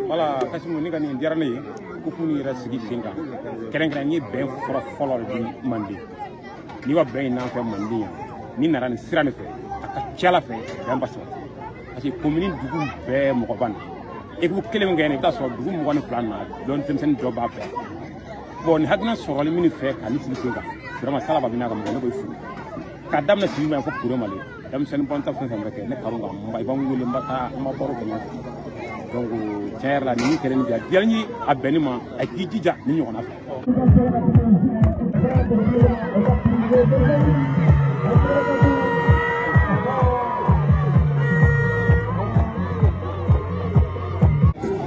Wala Kasimu ne ka nin diyara ne ye kupu ni yɛrɛ sigi sen kan kɛrɛnkɛrɛn n ye bɛn fɔlɔ fɔlɔ di Manden n'i wa bɛn in n'an fɛ Manden yan n'i nana nin sira nin fɛ a ka ca ala fɛ bɛn b'a sɔrɔ parce que komini dugu bɛɛ mɔgɔ ba na équipe kelen min kɛ nin i bɛ taa sɔrɔ dugu 22 na dɔn denmisɛnnin dɔ b'a bɛɛ bon nin hakilina sɔrɔli min fɛ ka nin sigi sen kan vraiment sala ba bɛ n'a ka mɔgɔ ne b'o fo k'a daminɛ sigi ma fo kure mali denmisɛnnin bɔn ta fɛn fɛn bɛ kɛ ne kanu ka n ba i b'an wele n ba taa an b'a baro kɛ ɲɔgɔn fɛ donc tiɲɛ yɛrɛ la nin kɛlen bi a diyara n ye a bɛnni ma a k'i jija nin ɲɔgɔnna fɛ.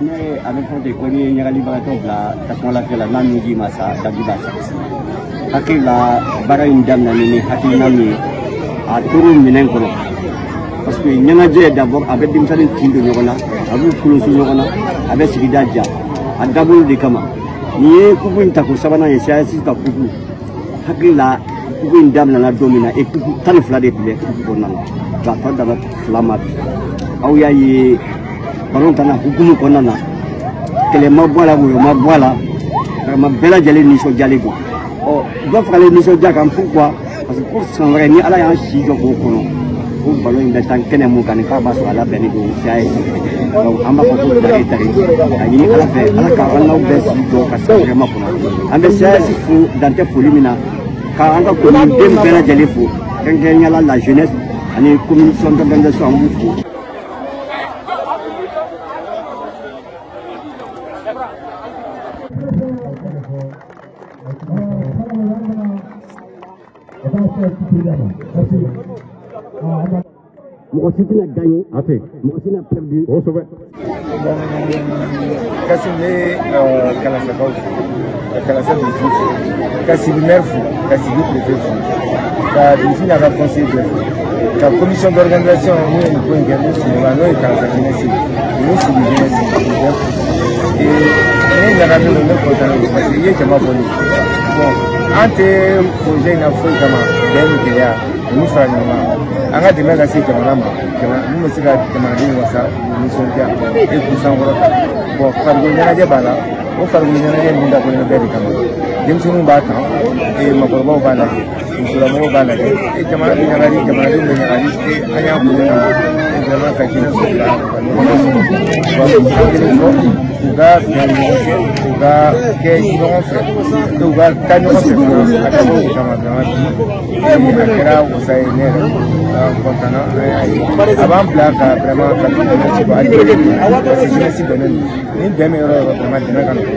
Ne a bɛ fɔ ten ko n'i ye ɲagalibagatɔ bila tasuma lafiya la n'a min ji ma sa daji b'a sa hakili la baara in daminɛ ni hakilina min ye a tor'o minɛn kɔnɔ parce que ɲɛnajɛ d'abord a bɛ denmisɛnnin tin don ɲɔgɔn na a b'u kolosu ɲɔgɔn na a bɛ sigida diya a dabolo de kama nin ye kupu in tako sabanan ye CAS ka kupu hakili la kupu in daminɛna don min na e kupu 12 de tun bɛ kupu kɔnɔna na a tɔ dama 2 ma bi aw y'a ye balon tanna hukumu kɔnɔna na kɛlɛ ma bɔ a la woyo ma bɔ a la vraiment bɛɛ lajɛlen nisɔndiyalen don ɔ dɔ faralen nisɔndiya kan pourquoi parce que ko san wɛrɛ ni ala y'an si jɔ k'o kɔnɔ ko balon in bɛ taa kɛnɛ mun kan k'a b'a sɔrɔ a labɛnnen don CAS donc an b'a fɔ ko tare tare a ɲini ala fɛ ala ka an n'aw bɛɛ si jɔ ka san wɛrɛ makɔnɔ an bɛ CAS fo dan tɛ foli min na k'an ka commune den bɛɛ lajɛlen fo kɛrɛnkɛrɛnnenya la la jeunesse ani commission d'organisation an b'u fo. Mɔgɔ si tɛna gagné mɔgɔ si tɛna perdu. Kassim ne Kalasakaw fo ka Kalasa dugutigi fo ka Sibi maire fo ka Sibi préfet fo ka dugutigi n'a ka conseiller bɛɛ fo ka commission d'organisation mun ye nin ko in kɛ n'u sigila n'o ye Kalasa jeunesse ye n'u Sibi jeunesse ye k'u bɛɛ fo ne ɲagaminen don ne content don parce que i ye jama bɔ ne bon an tɛ projet in na foyi kama bɛn ni gɛlɛya olu fara ɲɔgɔn kan an ka dɛmɛ ka se jamana ma jamana mun bɛ se ka jamanadenw wasa k'u nisɔndiya e k'u sankɔrɔta bon farikolo ɲɛnajɛ b'a la o farikolo ɲɛnajɛ ninnu dabɔlen bɛ bɛɛ de kama denmisɛnninw b'a kan makɔrɔbaw b'a lajɛ musolamɔgɔw b'a lajɛ jamana bɛ ɲagali jamanadenw bɛ ɲagali an y'a bonya kama vraiment ka jeunesse bila u ka ɲɔgɔn sɔrɔ, u ka kelen fɔ, u ka bɛn ɲɔgɔn fɛ, u ka kɛ ɲɔgɔn fɛ, u ka taa ɲɔgɔn fɛ fana. A dabɔ o kama vraiment bi a kɛra wasa ye, ne yɛrɛ content na, an y'a ye a b'an bila ka vraiment ka to jeunesse kɔ hali bi, parce que jeunesse bɛnnen don. Ni bɛn bɛ yɔrɔ o yɔrɔ, vraiment dɛmɛ ka nɔgɔn.